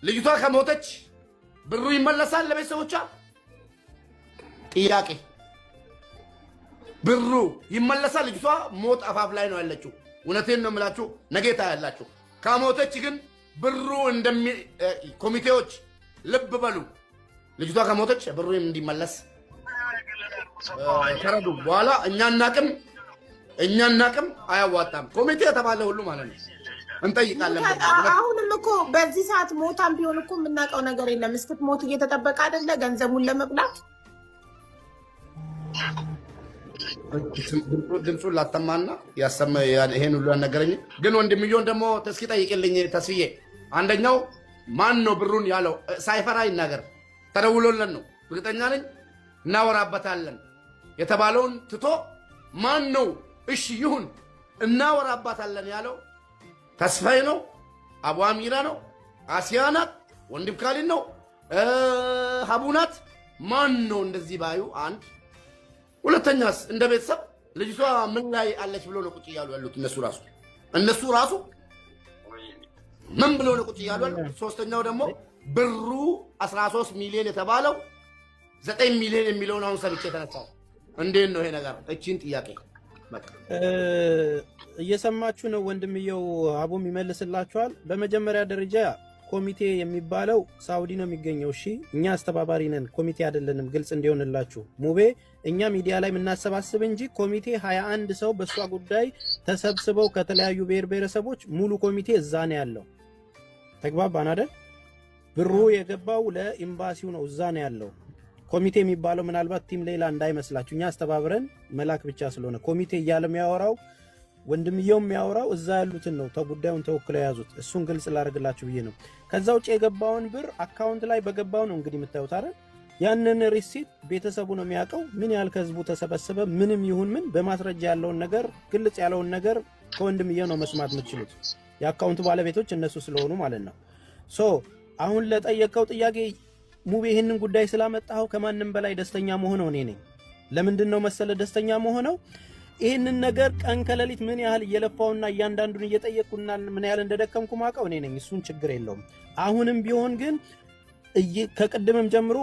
ልጅቷ ከሞተች ብሩ ይመለሳል ለቤተሰቦቿ? ጥያቄ፣ ብሩ ይመለሳል? ልጅቷ ሞት አፋፍ ላይ ነው ያለችው። እውነቴን ነው የምላችሁ፣ ነገ ታያላችሁ። ከሞተች ግን ብሩ እንደሚ ኮሚቴዎች ልብ በሉ። ልጅቷ ከሞተች ብሩ እንዲመለስ ተረዱ። በኋላ እኛ እናቅም፣ አያዋጣም። ኮሚቴ የተባለ ሁሉ ማለት ነው እንጠይቃለን። አሁንም እኮ በዚህ ሰዓት ሞታም ቢሆን እኮ የምናውቀው ነገር የለም። እስክትሞት እየተጠበቀ አይደለ ገንዘቡን ለመብላት። ድምፁን ላተማና ያሰማ ይሄን ሁሉ ያነገረኝ ግን ወንድምየውን ደግሞ እስኪ ጠይቅልኝ ተስፍዬ። አንደኛው ማን ነው ብሩን ያለው? ሳይፈራ ይናገር። ተደውሎለን ነው፣ እርግጠኛ ነኝ እናወራበታለን የተባለውን ትቶ ማን ነው እሺ ይሁን እናወራባታለን ያለው? ተስፋዬ ነው? አቡ አሚራ ነው? አሲያ ናት? ወንድም ካሊድ ነው? ሀቡ ናት? ማን ነው እንደዚህ ባዩ? አንድ ሁለተኛስ እንደ ቤተሰብ ልጅቷ ምን ላይ አለች ብሎ ነው ቁጭ እያሉ ያሉት እነሱ ራሱ ምን ብሎ ነው ቁጭ እያሉ ያሉት? ሶስተኛው ደግሞ ብሩ 13 ሚሊዮን የተባለው 9 ሚሊዮን የሚለውን አሁን ሰምቼ የተነሳው እንዴት ነው ይሄ ነገር? እቺን ጥያቄ በቃ። እየሰማችሁ ነው። ወንድምየው አቡም ይመልስላችኋል። በመጀመሪያ ደረጃ ኮሚቴ የሚባለው ሳውዲ ነው የሚገኘው። እሺ፣ እኛ አስተባባሪ ነን፣ ኮሚቴ አይደለንም። ግልጽ እንዲሆንላችሁ ሙቤ፣ እኛ ሚዲያ ላይ የምናሰባስብ እንጂ ኮሚቴ 21 ሰው በእሷ ጉዳይ ተሰብስበው ከተለያዩ ብሔር ብሔረሰቦች ሙሉ ኮሚቴ እዛ ነው ያለው። ተግባባን አይደል? ብሩ የገባው ለኤምባሲው ነው፣ እዛ ነው ያለው። ኮሚቴ የሚባለው ምናልባት team ሌላ እንዳይመስላችሁ፣ እኛ አስተባብረን መላክ ብቻ ስለሆነ ኮሚቴ እያለ የሚያወራው ወንድምየው የሚያወራው እዛ ያሉትን ነው፣ ጉዳዩን ተወክለው የያዙት። እሱን ግልጽ ላደርግላችሁ ብዬ ነው። ከዛ ውጭ የገባውን ብር account ላይ በገባው ነው እንግዲህ የምታዩት አይደል? ያንን receipt ቤተሰቡ ነው የሚያውቀው፣ ምን ያህል ከህዝቡ ተሰበሰበ፣ ምንም ይሁን ምን በማስረጃ ያለውን ነገር፣ ግልጽ ያለውን ነገር ከወንድምየው ነው መስማት የምትችሉት። የ account ኡ ባለቤቶች እነሱ ስለሆኑ ማለት ነው። So አሁን ለጠየቀው ጥያቄ ሙቤ፣ ይህንን ጉዳይ ስላመጣኸው ከማንም በላይ ደስተኛ መሆነው እኔ ነኝ። ለምንድን ነው መሰለ ደስተኛ መሆነው? ይህንን ነገር ቀን ከሌሊት ምን ያህል እየለፋውና እያንዳንዱን እየጠየቅኩና ምን ያህል እንደደከምኩ ማቀው እኔ ነኝ። እሱን ችግር የለውም። አሁንም ቢሆን ግን ከቅድምም ጀምሮ